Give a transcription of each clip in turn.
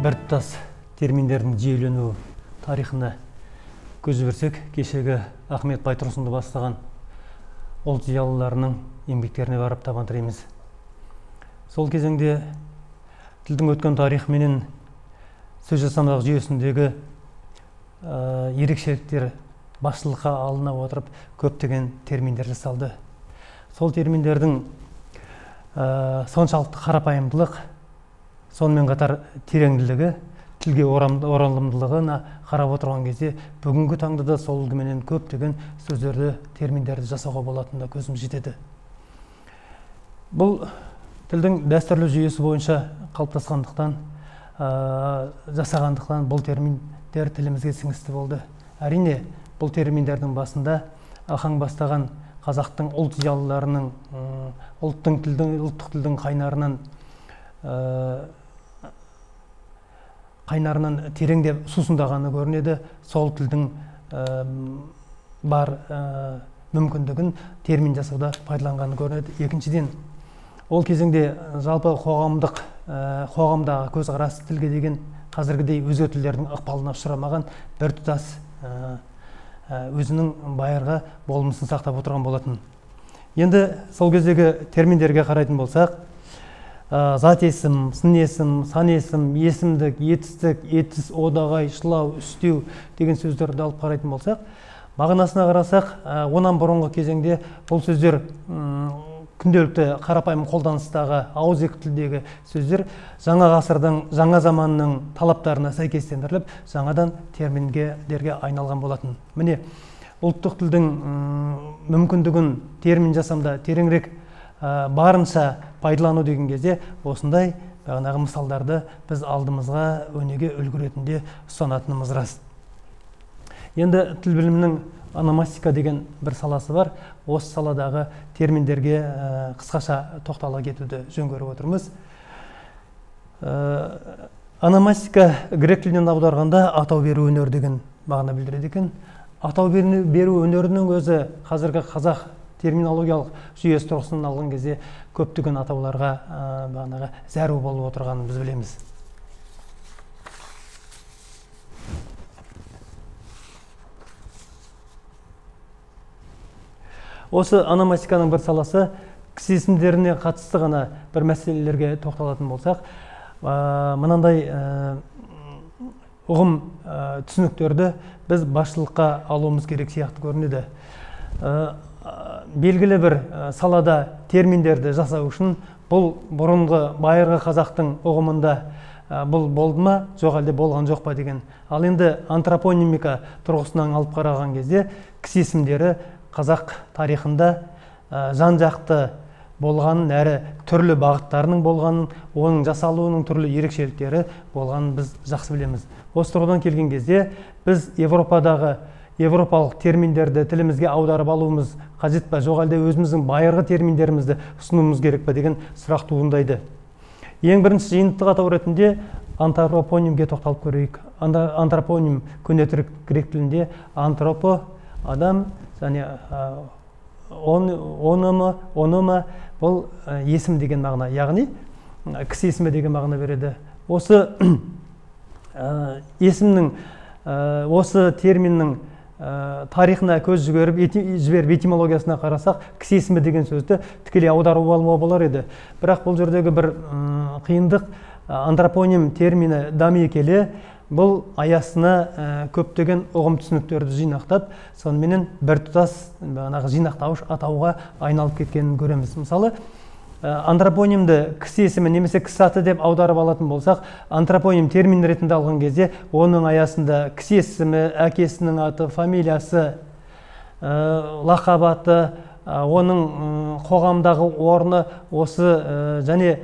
Біртұтас терминдердің жүйелену тарихына көз жіберсек, кешегі Ахмет Байтұрсынды бастаған ұлт зиялыларының еңбектеріне барып табан тірейміз. Сол кезеңде тілдің өткен тарихы менен сөз жасамдық жүйесіндегі ерекшеліктер басшылыққа алына отырып, көптеген терминдер жасалды. Сол терминдердің соншалықты қарапайымдылық, сонымен қатар тереңділігі, тілге оралымдылығына қарап отырған кезде бүгінгі таңда да сол үлгіменен көптеген сөздерді, терминдерді жасауға болатынына көзім жетеді. Бұл тілдің дәстүрлі жүйесі бойынша қалыптасқандықтан, жасағандықтан бұл терминдер тілімізге сіңісті болды. Әрине, бұл терминдердің басында Ахаң бастаған қазақтың ұлт зиялыларының, ұлттық тілдің қайнарынан тереңдеп сусындағаны көрінеді. Сол тілдің бар мүмкіндігін термин жасауда пайдаланғаны көрінеді. Екіншіден, ол кезеңде жалпы қоғамдағы көзқарас тілге деген қазіргідей өзге тілдердің ықпалына ұшырамаған біртұтас өзінің байырғы болмысын сақтап отырған болатын. Енді сол кездегі терминдерге қарайтын болсақ, зат есім, сын есім, сан есім, есімдік, етістік, етіс, одағай, шылау, үстеу деген сөздерді алып қарайтын болсақ, мағынасына қарасақ, онан бұрынғы кезеңде бұл сөздер күнделікті қарапайым қолданыстағы ауызекі тілдегі сөздер жаңа ғасырдың, жаңа заманның талаптарына сәйкестендіріліп, жаңадан терминдерге айналған болатын. Міне, ұлттық тілдің мүмкіндігін термин жасамда тереңірек барынша пайдалану деген кезде осындай бағанағы мысалдарды біз алдымызға өнеге үлгі ретінде ұстанатынымыз рас. Енді тіл білімінің ономастика деген бір саласы бар. Осы саладағы терминдерге қысқаша тоқтала кетуді жөн көріп отырмыз. Ономастика грек тілінен аударғанда атау беру өнері деген мағына білдіреді екен. Атау беру өнерінің өзі қазіргі қазақ терминологиялық жүйесі тұрғысынан алған кезде көптеген атауларға бағанағы зәру болып отырғанын біз білеміз. Осы ономастиканың бір саласы кісі есімдеріне қатысты ғана бір мәселелерге тоқталатын болсақ, мынандай ұғым түсініктерді біз басшылыққа алуымыз керек сияқты көрінеді. Белгілі бір салада терминдерді жасау үшін бұл бұрынғы байырғы қазақтың ұғымында бұл болды ма, жоқ әлде болған жоқ па деген. Ал енді антропонимика тұрғысынан алып қараған кезде кісі есімдері қазақ тарихында жан-жақты болғанын, әрі түрлі бағыттарының болғанын, оның жасалуының түрлі ерекшеліктері болғанын біз жақсы білеміз. Осы тұрғыдан келген кезде біз европалық терминдерді тілімізге аударып алуымыз қажет па, жоқ әлде өзіміздің байырғы терминдерімізді ұсынуымыз керек па деген сұрақ туындайды. Ең бірінші жиынтық атау ретінде антропонимге тоқталып көрейік. Антропоним көне түрік грек тілінде антропо адам және онома бұл есім деген мағына, яғни кісі есімі деген мағына береді. Осы есімнің, осы терминнің тарихына көз жіберіп этимологиясына қарасақ, кісі есімі деген сөзді тікелей аударып алуға болар еді. Бірақ бұл жердегі бір қиындық, антропоним термині дами келе бұл аясына көптеген ұғым түсініктерді жинақтап, соныменен біртұтас бағанағы жинақтауыш атауға айналып кеткенін көреміз. Мысалы, антропонимді кісі есімі немесе кісі аты деп аударып алатын болсақ, антропоним термин ретінде алған кезде оның аясында кісі есімі, әкесінің аты, фамилиясы, лақап аты, оның қоғамдағы орны, осы және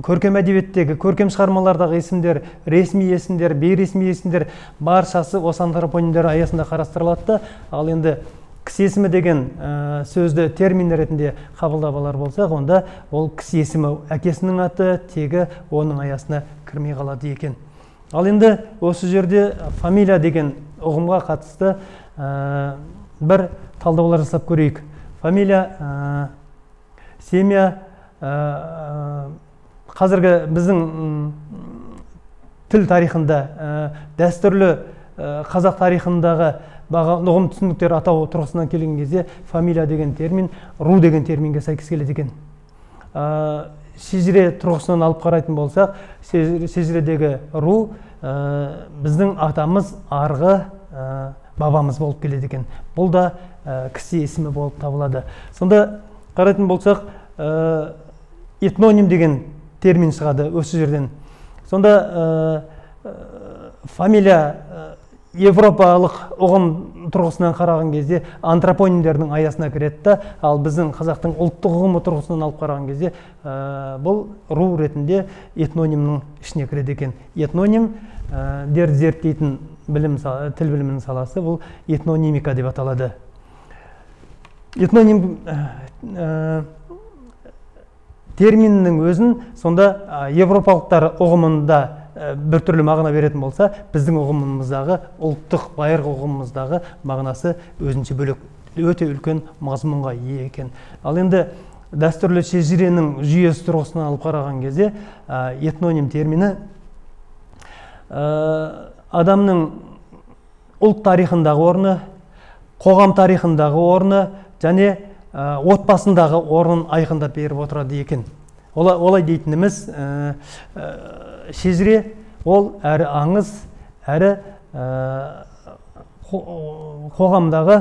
көркем әдебиеттегі, көркем шығармалардағы есімдер, ресми есімдер, бейресми есімдер баршасы осы антропонимдер аясында қарастырылады да. Ал енді кісі есімі деген сөзді термин ретінде қабылдап алар болсақ, онда ол кісі есімі, әкесінің аты, тегі оның аясына кірмей қалады екен. Ал енді осы жерде фамилия деген ұғымға қатысты бір талдаулар жасап көрейік. Фамилия, семья, қазіргі біздің тіл тарихында, дәстүрлі қазақ тарихындағы ұғым түсініктер атау тұрғысынан келген кезде фамилия деген термин ру деген терминге сәйкес келеді екен. Шежіре тұрғысынан алып қарайтын болсақ, шежіредегі ру біздің атамыз, арғы бабамыз болып келеді екен. Бұл да кісі есімі болып табылады. Сонда қарайтын болсақ, этноним деген термин шығады осы жерден. Сонда фамилия европалық ұғым тұрғысынан қараған кезде антропонимдердің аясына кіреді да, ал біздің қазақтың ұлттық ұғымы тұрғысынан алып қараған кезде бұл ру ретінде этнонимнің ішіне кіреді екен. Этнонимдерді зерттейтін білім, тіл білімінің саласы бұл этнонимика деп аталады. Этноним терминінің өзін сонда европалықтар ұғымында біртүрлі мағына беретін болса, біздің ұғымымыздағы, ұлттық байырғы ұғымымыздағы мағынасы өзінше бөлек, өте үлкен мазмұнға ие екен. Ал енді дәстүрлі шежіренің жүйесі тұрғысынан алып қараған кезде этноним терміні адамның ұлт тарихындағы орны, қоғам тарихындағы орны және отбасындағы орнын айқындап беріп отырады екен. Олай дейтініміз, шежіре ол әрі аңыз, әрі қоғамдағы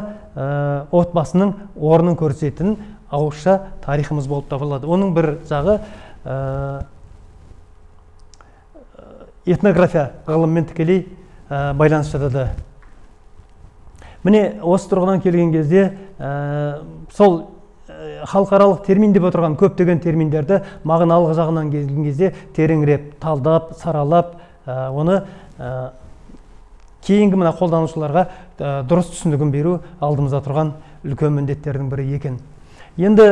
отбасының орнын көрсететін ауызша тарихымыз болып табылады. Оның бір жағы этнография ғылымымен тікелей байланыс жатады. Міне осы тұрғыдан келген кезде сол халықаралық термин деп отырған көптеген терминдерді мағыналық жағынан келген кезде тереңірек талдап, саралап, оны кейінгі мына қолданушыларға дұрыс түсінігін беру алдымызда тұрған үлкен міндеттердің бірі екен. Енді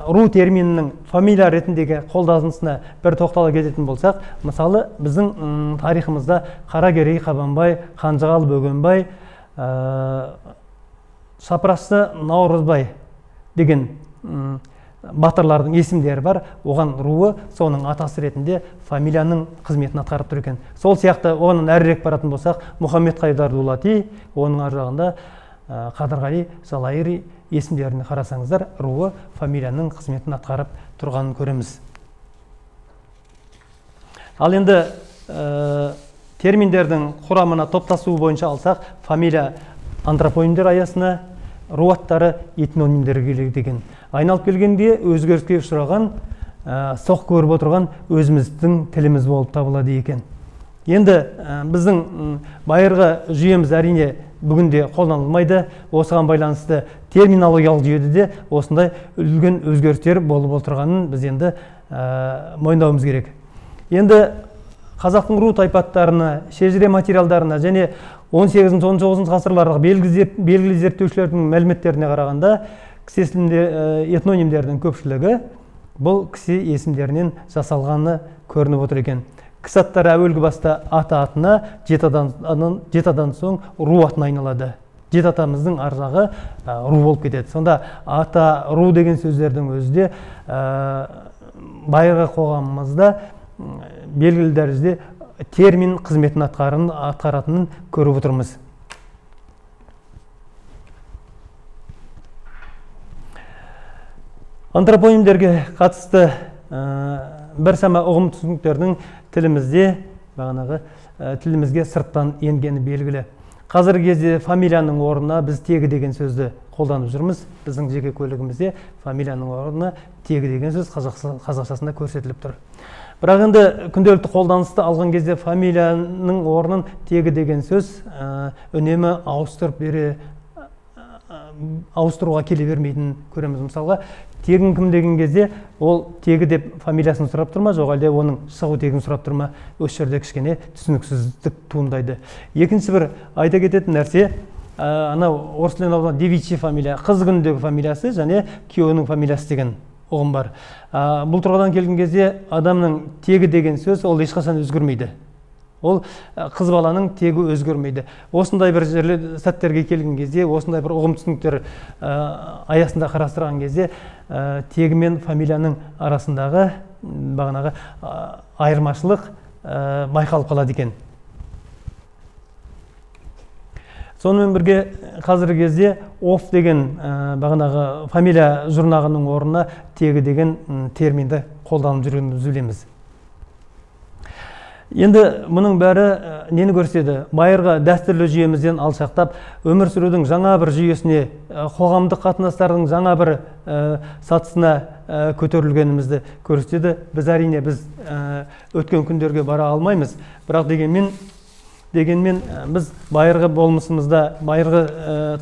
ру терминінің фамилия ретіндегі қолданысына бір тоқтала кететін болсақ, мысалы біздің тарихымызда Қаракерей Қабанбай, Қанжығал Бөгенбай, Шапырашты Наурызбай деген батырлардың есімдері бар, оған руы соның атасы ретінде фамилияның қызметін атқарып тұр екен. Сол сияқты оның әрірек баратын болсақ, Мұхаммед Қайдар Дулати, оның ар жағында Қадырғали Жалайыри есімдеріне қарасаңыздар, руы фамилияның қызметін атқарып тұрғанын көреміз. Ал енді терминдердің құрамына топтасуы бойынша алсақ, фамилия антропонимдер аясына, ру аттары этнонимдерге келеді деген. Айналып келгенде өзгеріске ұшыраған, соқ көріп отырған өзіміздің тіліміз болып табылады екен. Енді біздің байырғы жүйеміз әрине бүгінде қолданылмайды. Осыған байланысты терминологиялық жүйеде де осындай үлкен өзгерістер болып отырғанын біз енді мойындауымыз керек. Енді қазақтың ру тайпаттарына, шежіре материалдарына және 18-19 ғасырлардағы белгілі зерттеушілердің мәліметтеріне қарағанда, кісі этнонимдердің көпшілігі бұл кісі есімдерінен жасалғаны көрініп отыр екен. Кісі аттары әуелгі баста ата атына, жеті атадан соң ру атына айналады. Жеті атамыздың ар жағы ру болып кетеді. Сонда ата, ру деген сөздердің өзі де байырғы қоғамымызда белгілі дәрежеде термин қызметін атқаратынын көріп отырмыз. Антропонимдерге қатысты біршама ұғым түсініктердің тілімізде, бағанағы тілімізге сырттан енгені белгілі. Қазіргі кезде фамилияның орнына біз тегі деген сөзді қолданып жүрміз. Біздің жеке көлігімізде фамилияның орнына тегі деген сөз қазақшасында көрсетіліп тұр. Бірақ енді күнделікті қолданысты алған кезде фамилияның орнын тегі деген сөз үнемі ауыстырып бере ауыстыруға келе бермейтінін көреміз. Мысалға, тегін кім деген кезде ол тегі деп фамилиясын сұрап тұр ма, жоқ әлде оның шығу тегін сұрап тұр ма, осы жерде кішкене түсініксіздік туындайды. Екінші бір айта кететін нәрсе, анау орыс тілінен алынған девичья фамилия, қыз күніндегі фамилиясы және күйеуінің фамилиясы деген ұғым бар. Бұл тұрғыдан келген кезде адамның тегі деген сөз ол ешқашан өзгермейді. Ол қыз баланың тегі өзгермейді. Осындай бір жерлер сәттерге келген кезде, осындай бір ұғым түсініктер аясында қарастырған кезде тегі мен фамилияның арасындағы бағанағы айырмашылық байқалып қалады екен. Сонымен бірге қазіргі кезде оф деген бағанағы фамилия жұрнағының орнына тегі деген терминді қолданып жүргенімізді білеміз. Енді мұның бәрі нені көрсетеді? Байырғы дәстүрлі жүйемізден алшақтап, өмір сүрудің жаңа бір жүйесіне, қоғамдық қатынастардың жаңа бір сатысына көтерілгенімізді көрсетеді. Біз әрине біз өткен күндерге бара алмаймыз, бірақ дегенмен біз байырғы болмысымызда, байырғы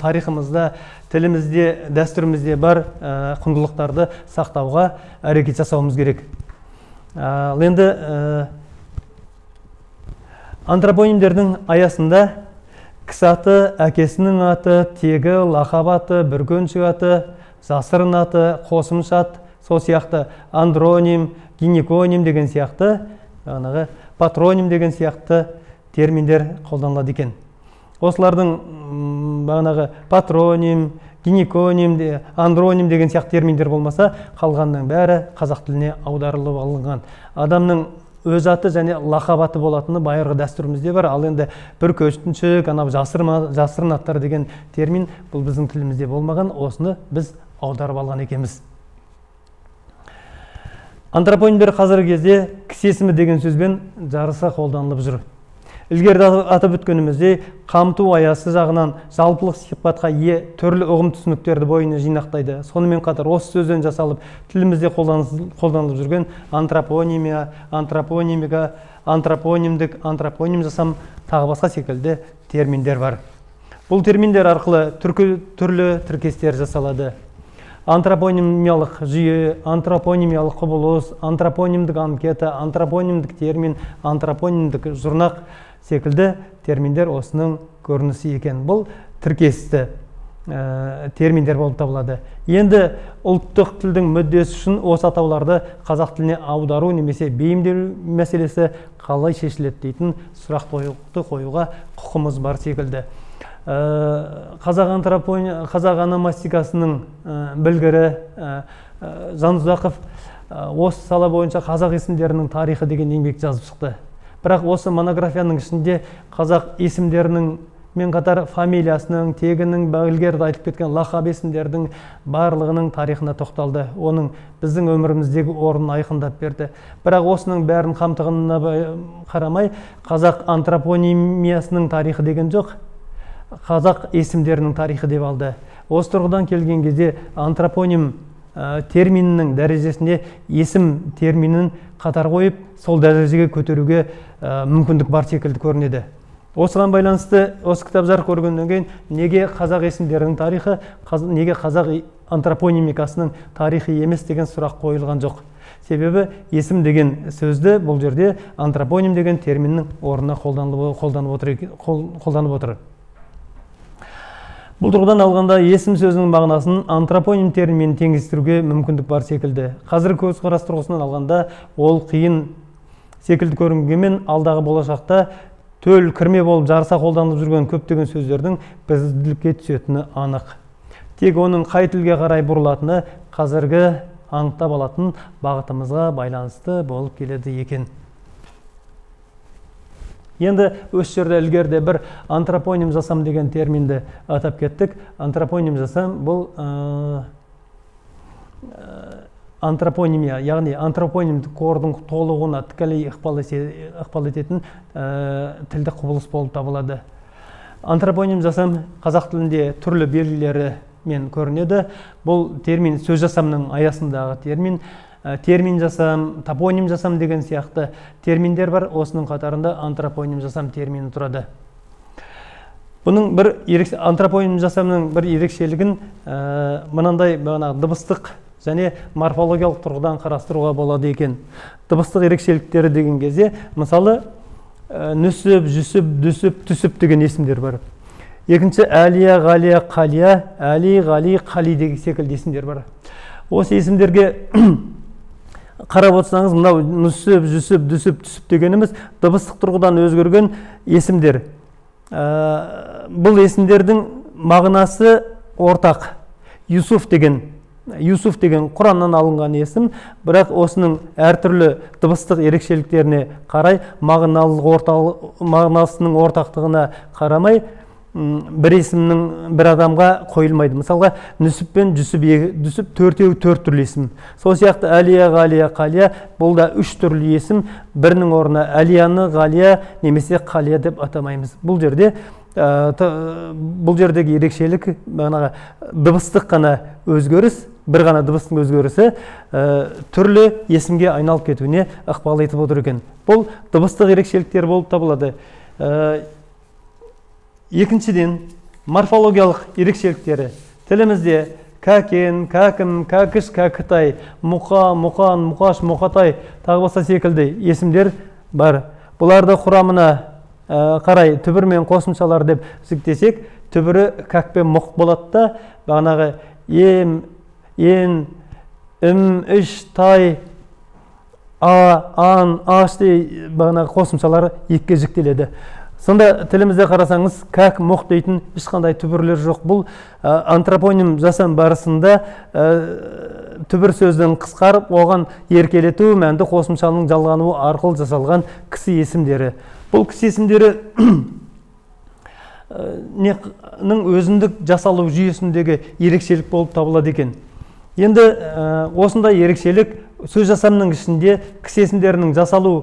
тарихымызда, тілімізде, дәстүрімізде бар құндылықтарды сақтауға әрекет жасауымыз керек. Ал енді антропонимдердің аясында кісі аты, әкесінің аты, тегі, лақап аты, бүркеншік аты, жасырын аты, қосымша ат, сол сияқты андроним, гинеконим деген сияқты, жаңағы патроним деген сияқты терминдер қолданылады екен. Осылардың бағанағы патроним, гинеконим, андроним деген сияқты терминдер болмаса, қалғанның бәрі қазақ тіліне аударылып алынған. Адамның өз аты және лақап аты болатыны байырғы дәстүрімізде бар. Ал енді бүркеншік, анау жасырын аттар деген термин бұл біздің тілімізде болмаған, осыны біз аударып алған екенбіз. Антропонимдер қазіргі кезде кісі есімі деген сөзбен жарыса қолданылып жүр. Ілгеріде атап өткеніміздей, қамту аясы жағынан жалпылық сипатқа ие түрлі ұғым түсініктерді бойына жинақтайды. Сонымен қатар осы сөзден жасалып, тілімізде қолданылып жүрген антропонимия, антропонимика, антропонимдік, антропоним жасам, тағы басқа секілді терминдер бар. Бұл терминдер арқылы түрлі тіркестер жасалады. Антропонимиялық жүйе, антропонимиялық құбылыс, антропонимдік анкета, антропонимдік термин, антропонимдік жұрнақ секілді терминдер осының көрінісі екен. Бұл тіркесті терминдер болып табылады. Енді ұлттық тілдің мүддесі үшін осы атауларды қазақ тіліне аудару немесе бейімдеу мәселесі қалай шешіледі дейтін сұрақ қоюға құқымыз бар секілді. Қазақ ономастикасының білгірі Жанұзақов осы сала бойынша қазақ есімдерінің тарихы деген еңбек жазып шықты. Бірақ осы монографияның ішінде қазақ есімдерінің мен қатар фамилиясының, тегінің, ілгеріде айтып кеткен лақап есімдердің барлығының тарихына тоқталды. Оның біздің өміріміздегі орнын айқындап берді. Бірақ осының бәрін қамтығанына қарамай, қазақ антропонимиясының тарихы деген жоқ, қазақ есімдерінің тарихы деп алды. Осы тұрғыдан келген кезде антропоним терминінің дәрежесінде есім терминін қатар қойып, сол дәрежеге көтеруге мүмкіндік бар секілді көрінеді. Осыған байланысты осы кітап жарық көргеннен кейін неге қазақ есімдерінің тарихы, неге қазақ антропонимикасының тарихы емес деген сұрақ қойылған жоқ. Себебі есім деген сөзді бұл жерде антропоним деген терминнің орнына қолданып отыр. Бұл тұрғыдан алғанда есім сөзінің мағынасын антропоним терминмен теңестіруге мүмкіндік бар секілді. Қазіргі көзқарас тұрғысынан алғанда ол қиын секілді көрінгенмен алдағы болашақта төл кірме болып жарыса қолданылып жүрген көптеген сөздердің бізділікке түсетіні анық. Тек оның қай тілге қарай бұрылатыны қазіргі анықтап алатын бағытымызға байланысты болып келеді екен. Енді осы жерде ілгеріде бір антропоним жасам деген терминді атап кеттік. Антропоним жасам бұл антропонимия, яғни антропонимдік қордың толығына тікелей ықпал ететін тілдік құбылыс болып табылады. Антропоним жасам қазақ тілінде түрлі белгілерімен көрінеді. Бұл термин сөз жасамның аясындағы термин. Термин жасам, топоним жасам деген сияқты терминдер бар. Осының қатарында антропоним жасам термині тұрады. Бұның бір антропоним жасамның бір ерекшелігін мынандай дыбыстық және морфологиялық тұрғыдан қарастыруға болады екен. Дыбыстық ерекшеліктері деген кезде, мысалы, Нүсіп, Жүсіп, Дүсіп, Түсіп деген есімдер бар. Екінші, Әлия, Ғалия, Қалия, Әли, Ғали, Қали деген секілді есімдер бар. Осы есімдерге қарап отырсаңыз, мынау Нүсіп, Жүсіп, Дүсіп, Түсіп дегеніміз дыбыстық тұрғыдан өзгерген есімдер. Бұл есімдердің мағынасы ортақ. Юсуф деген Юсуф деген Құраннан алынған есім, бірақ осының әртүрлі дыбыстық ерекшеліктеріне қарай мағынасының ортақтығына қарамай бір есімнің бір адамға қойылмайды. Мысалға, Нүсіп пен Жүсіп, Жүсіп төртеуі төрт түрлі есім. Сол сияқты Әлия, Ғалия, Қалия, бұл да үш түрлі есім. Бірінің орнына Әлияны Ғалия немесе Қалия деп атамаймыз. Бұл жерде бұл жердегі ерекшелік бағанағы дыбыстық қана өзгеріс, бір ғана дыбыстың өзгерісі түрлі есімге айналып кетуіне ықпал етіп отыр екен. Бұл дыбыстық ерекшеліктер болып табылады. Екіншіден, морфологиялық ерекшеліктері. Тілімізде Кәкен, Кәкім, Кәкіш, Кәкітай, Мұқа, Мұқан, Мұқаш, Мұқатай, тағы басқа секілді есімдер бар. Бұларды құрамына қарай түбір мен қосымшалар деп жіктесек, түбірі кәк пен мұқ болады да, бағанағы ем, ен, ім, іш, тай, а, ан, аш дей бағанағы қосымшалары екіге жіктеледі. Сонда тілімізде қарасаңыз, кәк, мұқ дейтін ешқандай түбірлер жоқ. Бұл антропоним жасам барысында түбір сөздің қысқарып, оған еркелету мәнді қосымшаның жалғануы арқылы жасалған кісі есімдері. Бұл кісі есімдері өзіндік жасалу жүйесіндегі ерекшелік болып табылады екен. Енді осындай ерекшелік сөз жасамның ішінде кісі есімдерінің жасалу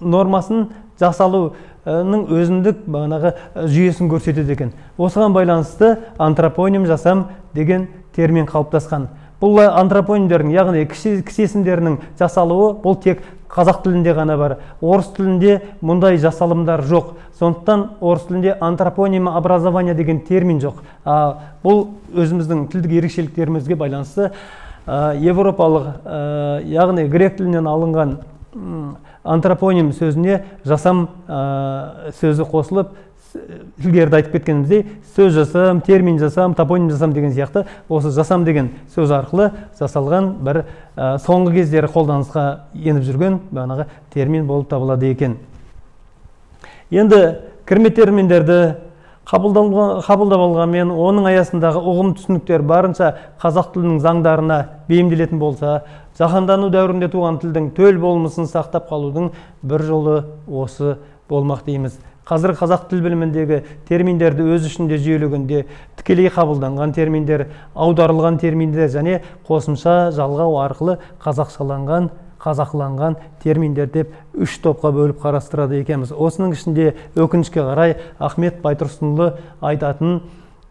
нормасын жасалуның өзіндік бағанағы жүйесін көрсетеді екен. Осыған байланысты антропоним жасам деген термин қалыптасқан. Бұл антропонимдердің, яғни кісі есімдерінің жасалуы бұл тек қазақ тілінде ғана бар. Орыс тілінде мұндай жасалымдар жоқ. Сондықтан орыс тілінде антропоним образование деген термин жоқ. Бұл өзіміздің тілдік ерекшеліктерімізге байланысты европалық, яғни грек тілінен алынған антропоним сөзіне жасам сөзі қосылып, ілгеріде айтып кеткеніміздей, сөз жасам, термин жасам, топоним жасам деген сияқты осы жасам деген сөз арқылы жасалған бір соңғы кездері қолданысқа еніп жүрген бағанағы термин болып табылады екен. Енді кірме терминдерді қабылдап алғанмен, оның аясындағы ұғым түсініктер барынша қазақ тілінің заңдарына бейімделетін болса, жаһандану дәуірінде туған тілдің төл болмысын сақтап қалудың бір жолы осы болмақ дейміз. Қазір қазақ тіл біліміндегі терминдерді өз ішінде жүйелегенде тікелей қабылданған терминдер, аударылған терминдер және қосымша жалғау арқылы қазақшаланған, қазақыланған терминдер деп үш топқа бөліп қарастырады екенбіз. Осының ішінде өкінішке қарай Ахмет Байтұрсынұлы айтатын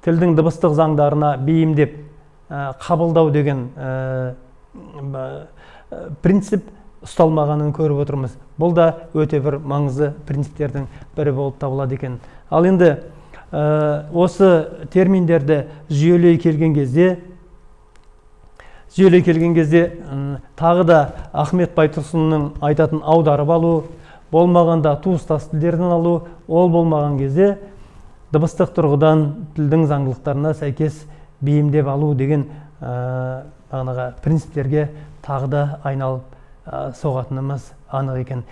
тілдің дыбыстық заңдарына бейімдеп қабылдау деген принцип ұсталмағанын көріп отырмыз. Бұл да өте бір маңызды принциптердің бірі болып табылады екен. Ал енді осы терминдерді жүйелей келген кезде тағы да Ахмет Байтұрсынның айтатын аударып алу, болмағанда туыстас тілдерден алу, ол болмаған кезде дыбыстық тұрғыдан тілдің заңдылықтарына сәйкес бейімдеп алу деген бағанағы принциптерге тағы да айналып соғатынымыз анық екен.